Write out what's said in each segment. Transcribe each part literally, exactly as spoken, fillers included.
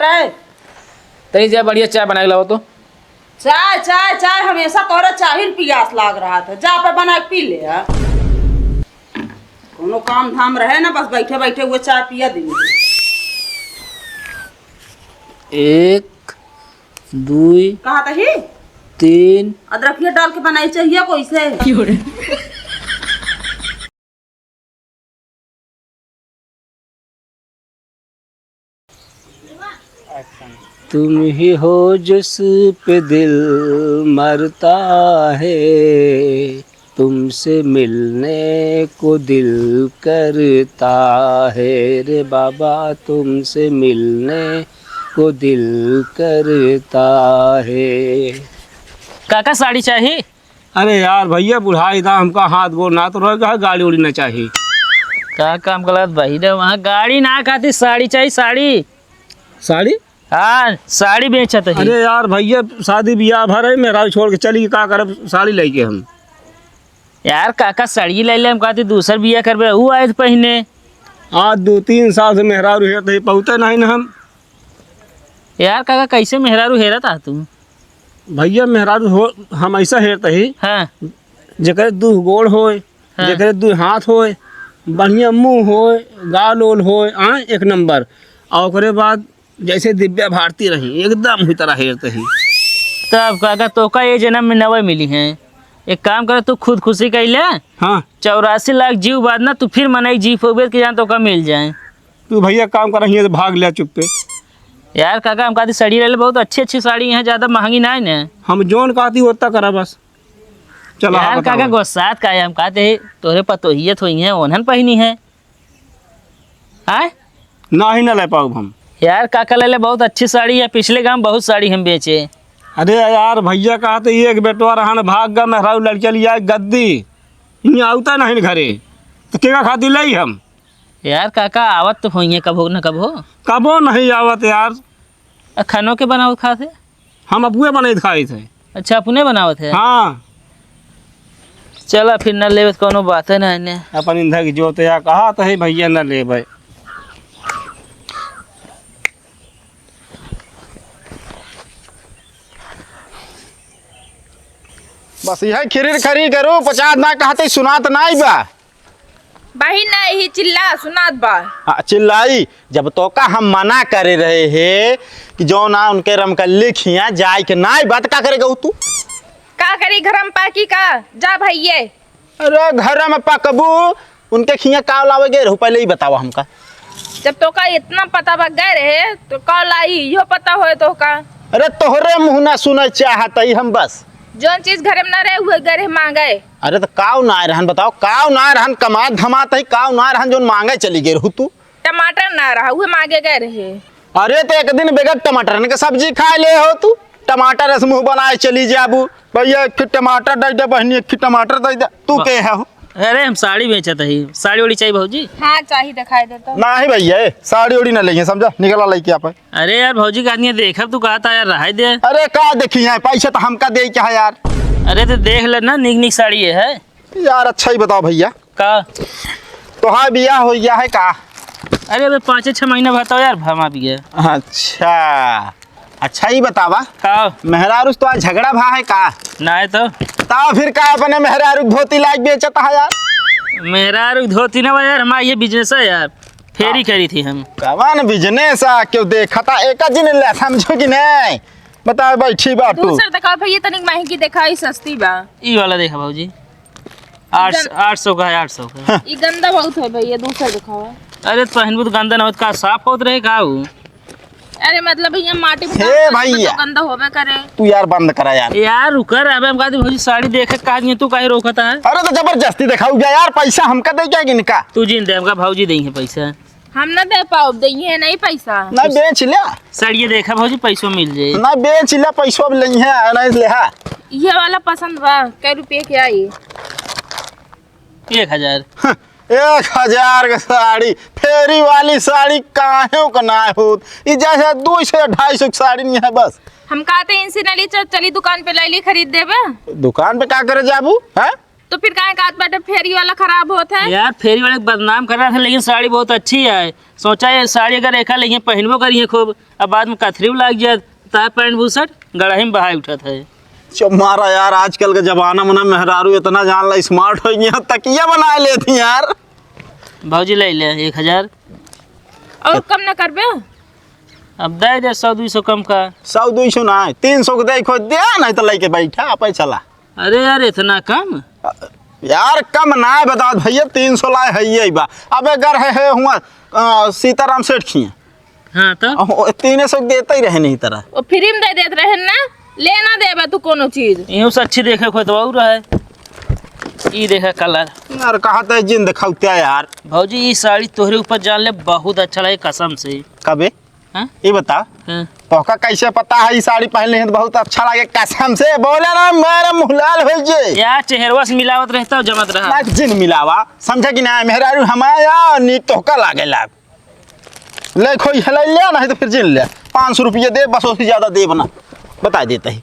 रहे। तनी जा बढ़िया चाय बना के लाओ तो। चाय, चाय, चाय, हमेशा तोहरे चाही न पियास लाग रहत है। जा पे बना के पी ले आ। कौनो काम धाम रहे ना, बस बैठे बैठे हुए चाय पिया दे। एक, दुई, कहा तही? तीन। अदरकिया डाल के बनाई चाहिए कोई से। तुम ही हो जिस पे दिल मरता है, तुमसे मिलने को दिल करता है रे बाबा, तुमसे मिलने को दिल करता है। काका, साड़ी चाही? अरे यार भैया, बुढ़ाई दा हमका, हाथ गोड़ ना तो रह गया, गाड़ी उड़ी ना चाही। का काम गलत भाई ने, वहाँ गाड़ी ना खाती, साड़ी चाही, साड़ी। साड़ी? हाँ, साड़ी बेचत है। अरे यार भैया, शादी बियाह भर है, मेहरारू छोड़ के चली, का करब साड़ी लेके हम? यार काका, साड़ी ले ले, हम कहती दूसर बियाह करबे, ऊ आए तो पहिने। आज दो तीन साल से मेहरारू हेरत है, पहुँचे नहीं ना हम। यार काका, कैसे मेहरारू हेरत आ तू? भैया, मेहरारू हो, हम ऐसा हेरत ही, हाँ। जेकरे दू गोड़ होए, हाँ। जेकरे दू हाथ होए, बढ़िया मुँह होए, गाल ओल होए, हाँ, एक नंबर। और ओकरे बाद जैसे दिव्या भारती रही, एकदम हुई तरह हेरत ही। तब काका, तोका ये जन्म में नवे मिली हैं। एक काम कर, तू खुद खुशी कइले। हाँ। चौरासी लाख जीव बाद ना, तू फिर मनई जी पोबे के जान तोका मिल जाए। तू भैया काम कर, हियाँ से भाग ले चुपके। यार काका, हम कहती साड़ी ले ले, बहुत अच्छी अच्छी साड़ी हैं, ज्यादा महंगी ना है ना। हम जौन कहती ओतना करा बस। चला, हाँ, यार बताओ। काका, गुस्सात का है, हम कहते हैं तोरे पतोहिए थोई हैं, ओन्हन पहिनी है। आय? नाही ना ले पाउब हम। यार काका ले ले, बहुत अच्छी साड़ी है, पिछले गाँव बहुत साड़ी हम बेचे। अरे यार भैया, कहते एक बेटवा रहन, भाग गा, मेहरारू लड़किया लिया गद्दी, हियाँ आवता नहीं घरे, तो केका खातिर लई हम? यार काका, आवत तो होइए कभो न कभो। कबो नहीं आवत यार। आ खानो के बनावत खात है? हम अपुए बनाइत खाइत है। अच्छा, अपने बनावत है? हाँ। चला फिर, न लेवे तो कौनो बात है ना इन्हें। अपन इंधा की जोत या कहा तो है भैया, न लेवे। बस यह खिरिर खरी करू, पचास ना कहते सुनात नाई बा। बहिन ना, यही चिल्ला सुनात बा। आ, चिल्लाई, जब तोका हम मना करे रहे हे कि जौन आ उनके रमकल्ली खिया जाए के नाई बा, त का करे गऊ तू? का करी, घर में पाकी का? जा भैये। अरे घर में पकबू, उनके खिया का लावे गए रहू, पहले ही बतावा हमका। जब तोका इतना पता बा गए रहे, तो का लाई, इहो पता होए तोका। अरे तोहरे मुँह ना सुने चाहत ही हम बस। जौन चीज घरे में ना रहे, उहे गए रहे मांगे। अरे तो काव ना रहन बताओ, काव ना रहन, कमात धमात ही, काव ना रहन जौन मांगे चली गए रहू तू? टमाटर ना रहा, उहे मांगे गए रहे। अरे तो एक दिन बेगर टमाटरन के सब्जी खा ले हो तू, टमाटर से मुँह बनाए चली जाबू। भैया एक ठे टमाटर दे दे, बहनी एक ठे टमाटर दे दे। तू बा- के है हो? अरे हम साड़ी बेचत ही, साड़ी ओड़ी चाहिए भौजी? हाँ चाही, दिखाई दे तो। नाही भैया, ए, साड़ी ओड़ी ना लेंगे, समझा, निकला लेके आप। अरे यार भौजी का आदमी देखब, तू कहता यार रहाई दे। अरे का देखी है, पैसा तो हमका दे क्या है यार? अरे तो देख ले ना, निक निक साड़ी ये है। यार अच्छा ही बताओ भैया। का? तोहार बियाह हो गया है का? अरे अबे पाँचे छह महीना बताओ यार, भमा बियाह। अच्छा, अच्छा ही बतावा। का? मेहरारू से तो आज झगड़ा भा है का? ना है तो। ता फिर का अपने मेहरारू के धोती लाइक बेचत है यार? मेहरारू के धोती ना बा यार, हमारा ये बिजनेस है यार, फेरी करी थी हम। कवन बिजनेस आ, क्यों देखा था एक दिन ले समझो कि नहीं? बताओ बैठी बाटू। दूसर दिखाओ भैया, तनिक महंगी दिखाई, सस्ती बा। ई वाला देखा भौजी, आठ सौ, गन- आठ सौ का है, आठ सौ का। ई गंदा बहुत है भैया, दूसर दिखाओ। अरे तो पहनबू तो गंदा ना होत का, साफ होत रहे का ऊ? अरे मतलब भैया माटी में हे काम करबे भैया। तो गंदा होबे करे। तू यार बंद करा यार। यार रुका रे, अबे हम कहते भौजी साड़ी देखे कहा दिए, तू काहे रोकता है? अरे तो जबरदस्ती दिखाऊ गया यार, पैसा हमका दे क्या इनका? तू जिन दे, हमका भौजी दे है पैसा। हम ना दे पाओ, दे है नहीं पैसा। ना बेच लिया। साड़ी ये देखा भौजी, पैसों मिल जाए। ना बेच लिया, पैसों अब ले है, नहीं ले हा। ये वाला पसंद बा, कै रुपये के आई? एक हजार। एक हजार के साड़ी, फेरी वाली साड़ी काहे का ना होत? ई जैसे दो सौ, ढाई सौ के साड़ी नहीं है बस। हम कहते हैं इनसे ना ली, चल, चली दुकान पे ले ली, खरीद देबे। दुकान पे का करे जाबू, हैं? तो फिर काहे कहत बाटे फेरी वाला खराब होत है? यार, फेरी वाले के बदनाम कर रहा था, लेकिन साड़ी बहुत अच्छी है। सोचा ये साड़ी अगर एका लेके पहनबो करिए खूब, अब बाद में कथरी लाग जाए, तार पैंट बुसट गड़ाही में बहाई उठत है। चुप मारा यार, आजकल के जमाना में ना मेहरारू इतना जान ला स्मार्ट हो गया, तकिया बना लेती यार। भौजी ले ले एक हजार। और कम ना करबे? अब दे दे सौ दुई सौ कम का। सौ दुई सौ ना, तीन सौ के दे, खोज दे, नहीं तो लेके बैठा, आप ही चला। अरे यार, इतना कम? यार, कम ना है, बता भैया, तीन सौ लाए है, यही बा। अबे घर है, है हुआ, अ, सीताराम सेठ खिए। हाँ, तो? अहो, तीन सौ देते ही रहे नहीं तरह। वो फ्री में दे देत रहे ना, ले ना देबे तू कोनो चीज। इहो से अच्छी देखे खोतवा रहा है। ई देखा कलर। यार, कहा तो जिन दिखाउते यार। भौजी, ई साड़ी तोहरे ऊपर जान ले, बहुत अच्छा लगे कसम से। कबे? हाँ? ये बता, हाँ। तोहका कैसे पता है ई साड़ी पहनले हैं तो बहुत अच्छा लगे? कसम से बोला ना, मेरा मुँह लाल हो जे। यार, चेहरवा से मिलावत रहता हो, जमत रहा। ना जिन मिलावा, समझे कि ना, मेहरारू हमारा नी तोहका लागे लाग। ले खोई हलाई ले, नहीं तो फिर जिन ले। पाँच सौ रुपये दे, बस, उससे ज्यादा देब ना, बता देता ही।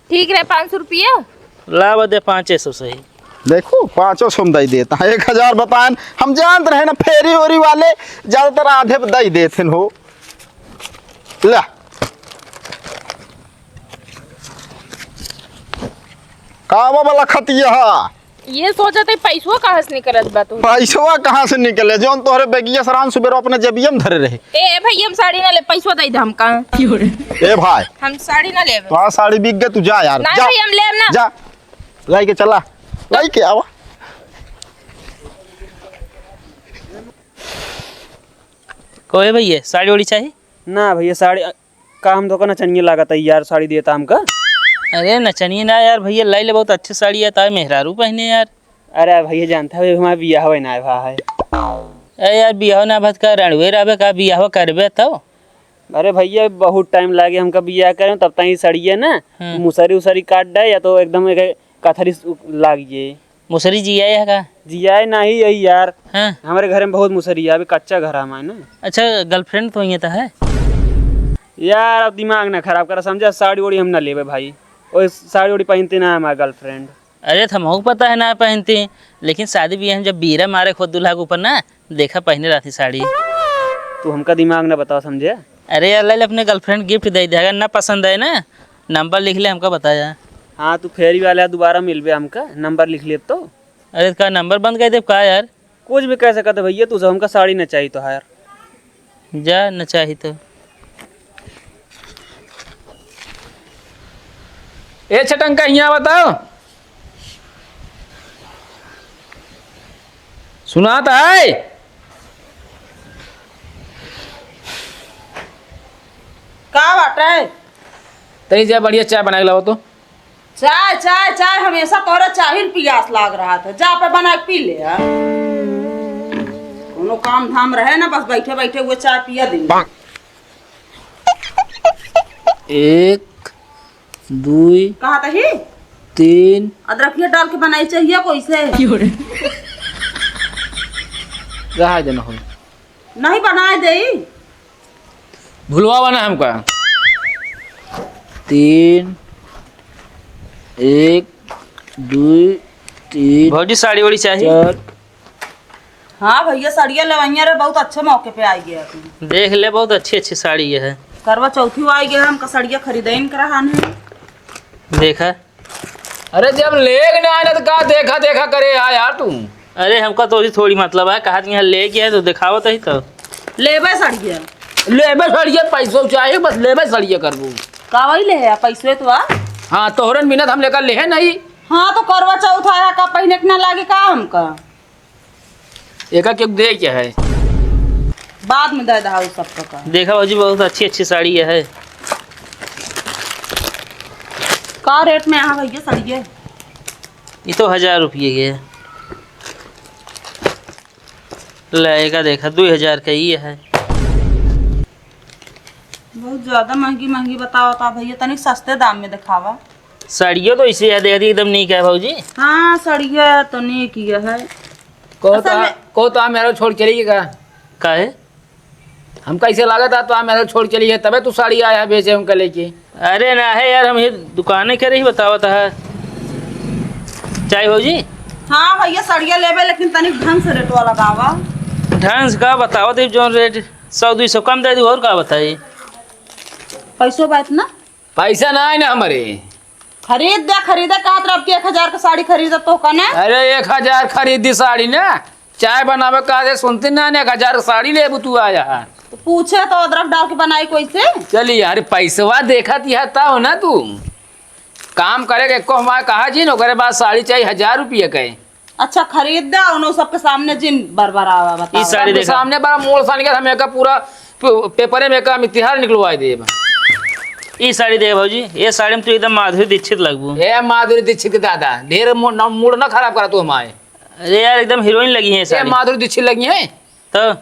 ठीक रहे, पाँच सौ रुपया। लावा दे पाँचे सौ सही। देखो, पाँचों सौ में दे देता है, एक हजार बताएन। हम जानत रहे ना, फेरी ओरी वाले ज्यादातर आधे पे दे देते हो। ला। कावा वाला खतिया हा? ये सोचत है, पैसवा कहाँ से निकलत बा तू? पैसवा कहाँ से निकले? जौन तोहरे बेगिया सरान सुबेरो अपने जेबिया में धरे रहे। ए भाई, हम साड़ी ना ले, पैसवा दे दे हमका। ए भाई। हम साड़ी ना लेब। तोहार साड़ी बिक गए, तू जा यार, ना जा। भाई, हम लेब ना। जा, लाई के चला, लाई के आवा। कहे भैया, साड़ी ओड़ी चाही? ना भैया, साड़ी का, हम तो का नचनिया लागत है यार, साड़ी देता हमका। अरे नचनिया ना यार भैया, लाई ले, बहुत अच्छी साड़ी है, तार मेहरारू पहने यार। अरे भैया, जानता है हमारा बियाह ना भा है। अरे यार, बियाह ना भत का रणुए रहबे का, बियाह करबे तो? अरे भैया, बहुत टाइम लागे हमका बियाह करे में, तब ताई सड़िए ना, हम्म। मुसरी उसरी काट दे या तो एकदम एक कथरी सु-, लाग जे। मुसरी जियाए है का? जियाए नाही यही यार। हाँ। हमारे घर में बहुत मुसरी है, अभी कच्चा घर है हमारे ना। अच्छा, गर्लफ्रेंड तो ये तो है। यार, अब दिमाग ना खराब करा, समझा? साड़ी ओड़ी हम ना लेबे भाई, ओए साड़ी ओड़ी पहनते ना है हमारा गर्लफ्रेंड। अरे, तो हमहू पता है ना पहनती, लेकिन शादी बियाह में जब बीरा मारे खुद दूल्हा के ऊपर ना, देखा पहने रहती साड़ी। तू हमका दिमाग ना बताओ, समझे? अरे यार, ले ले, अपने गर्लफ्रेंड गिफ्ट दे दे, अगर ना पसंद आए ना, नंबर लिख ले, हमका बता जा। हाँ, तू फेरी वाला दोबारा मिलबे हमका, नंबर लिख ले तो। अरे, का नंबर बंद कर दे का यार? कुछ भी कह सकत है भैया, तू सब हमका साड़ी ना चाहिए तो यार। जा, न चाही तो। ए छटंका, हियाँ बताओ। सुनात है? का बाटे? तनी जा बढ़िया चाय बना के लाओ तो। चाय, चाय, चाय, हमेशा तोहरे चाही न पियास लाग रहत है। जा पे बना के पी ले, हाँ। कोनो काम धाम रहे ना, बस बैठे बैठे उहे चाय पिया दिन। एक, दुई, कहा तही? तीन। अदरकिया डाल के बनाई चाहिए कोई से। रहा देना हो। नहीं बनाए देई। भुलवावा ना हमका। तीन, एक, दुई, तीन, भौजी, साड़ी ओड़ी चाही? चार। हाँ भैया, साड़िया लेवैया रे, बहुत अच्छे मौके पे आई गया तू। देख ले, बहुत अच्छी अच्छी साड़ी ये है। करवा चौथी आई गया, हमका साड़िया खरीदे इनका रहा नहीं। देखा, अरे जब लेग ना आए ना तो का देखा देखा करे हा यार तू। अरे हमका तो थोड़ी मतलब है, कहा यहाँ लेके है तो दिखावत ही तो। लेबे सड़िया। लेबे सड़िया, पैसो चाहे बस लेबे सड़िया करबू। का वही ले है, पैसो तो आ। हाँ तोहरन बिना तो हम लेकर लेहे नहीं। हाँ तो करवा चौथ आया का पहने के ना लागे का हमका। एका के दे के है? बाद में दे दहा उ सब का। देखा भौजी, बहुत अच्छी अच्छी साड़ी है। का रेट में यहाँ भैया साड़ी है? ये तो हजार रुपये के है। ले, एका देखा, दो हजार का ये है। बहुत ज्यादा महंगी महंगी बतावत हा भैया, तनिक सस्ते दाम में देखावा। साड़ियों तो इसे है, देखा दी, एकदम नीक है भौजी। हाँ, साड़िया तो नीक ही है। को तो असल आ, में को तो आ मेरा छोड़ चली गई का? काहे? हम कैसे लागत आ तो आ मेरा छोड़ चली है, तबे तू साड़ी आया बेचे हमका लेके। अरे ना है यार, हम ये दुकाने के रही बतावत है। चाय भौजी? हाँ भइया, सड़िया लेबे, लेकिन तनिक ढंग से रेटवा लगावा। ढंग से का बतावा, तो जौन रेट सौ दुई सौ कम दे दू, और का बताई? पैसो बात ना। पैसा ना है ना हमरे। खरीद दे, खरीदे कहत रह, अब की एक हजार का साड़ी खरीदे तो का ना? अरे, एक हजार खरीद दी साड़ी ना, चाय बनावे का दे, सुनती ना, एक हजार साड़ी लेबू तू आया है। तो पूछे तो अदरक डाल के बनाई कोई से? चली यार, पैसवा देखत यह ता हो ना तू। काम करे के एको हमारे कहा जी न, ओकरे बाद साड़ी चाहिए हजार रुपये के। अच्छा, खरीद दे, उन्हों सबके सामने जिन बरबरावा, बताओ। ई साड़ी सबके देखा। सामने बड़ा मोड़ सान के हम एका पूरा प-, पेपरे में एका हम इतिहास निकलवाए देब। ई साड़ी देख भौजी, ये साड़ी में तू एकदम माधुरी दीक्षित लगबू। ए माधुरी दीक्षित के दादा, ढेर मो-, न, मूड ना खराब करा तू हमारे। अरे यार, एकदम हीरोइन लगी है ये ए साड़ी। माधुरी दीक्षित लगी है। तो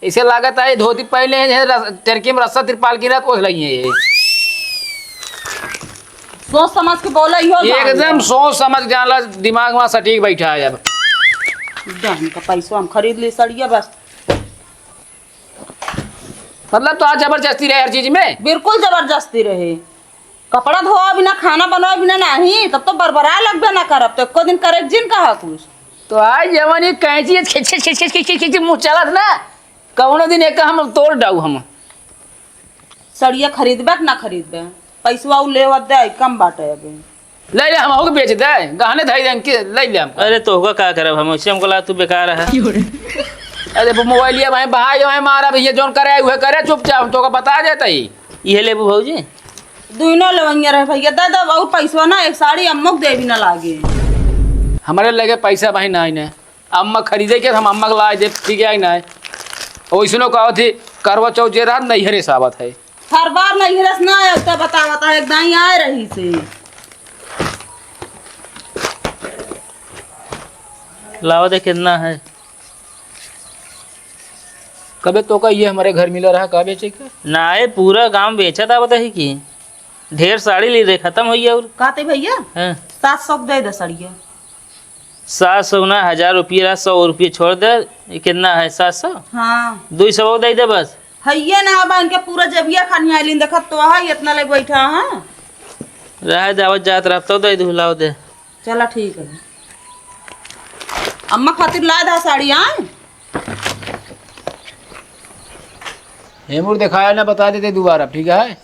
इसे लागत है धोती पहले है, रस-, टर्की में रस्सा तिरपाल की रात ओस लगी है ये। सोच समझ के बोला, इहो जान एकदम लो। सोच समझ के जान ला, दिमाग में सटीक बैठा है अब। दहन का पैसो हम खरीद ली सड़िया बस। मतलब तो आज जबरदस्ती रहे हर चीज में? बिल्कुल जबरदस्ती रहे। कपड़ा धोआ बिना, खाना बनवा बिना नाही, तब तो बरबरा लगबे ना करब, तो एको दिन करे जिन कहा कुछ। तो आज जवन ये कैंची खिच, खिच, खिच, खिच, खिच, खिच, मुँह चलत ना, कौनो दिन एक हम तोड़ डाऊ हम। सड़िया खरीदबे कि ना खरीदबे? पैसवा उ लेवत दे, कम बाटे अबे। ले ले, हम होके बेच दे, गहने धई दें के ले ले हमको। अरे तोहका का करब हम, वैसे हमको ला तू बेकार है। अरे वो मोबाइलिया भाई, भाई, भाई मारा भैया, जौन करे, उहे करे, चुपचाप, हम तोका बता देता ही। इहे लेबू भौजी? दुइनो लेवइया रहे भैया, दे दे, और पैसवा ना, एक साड़ी अम्मो के देबी ना लागे। हमारे लगे पैसा भाई ना, ना। अम्मा खरीदे के, हम अम्मा के लाए दे, ठीक है ना? वैसनो कहो थी, करवा चौथ जे रात नैहरे से आवत है। हर बार नैहरे से ना आए, तो बतावत है, एक दाई आए रही से। लावा दे, कितना है? कबे तोका ये हमारे घर मिला रहा, का बेचे के? ना, ये पूरा गांव बेचत आवत है कि ढेर साड़ी ली रहे, खत्म होई और। कहते भैया, हाँ। सात सौ के दे दे सड़िया। सात सौ ना, हजार रुपया रहा, सौ रुपया छोड़ दे। ये कितना है, सात सौ? हाँ। दुई सौ दे दे बस। हइये ना, अब इनके पूरा जबिया खानी आइलिन, देखत तो है, इतना ले बैठा, हाँ। रहे दे, आवत जात रह, तो दे दू, लाओ दे। चला ठीक है। अम्मा खातिर लाए दा साड़ी, आए? हेमुर दिखाया ना, बता देते दोबारा, ठीक है?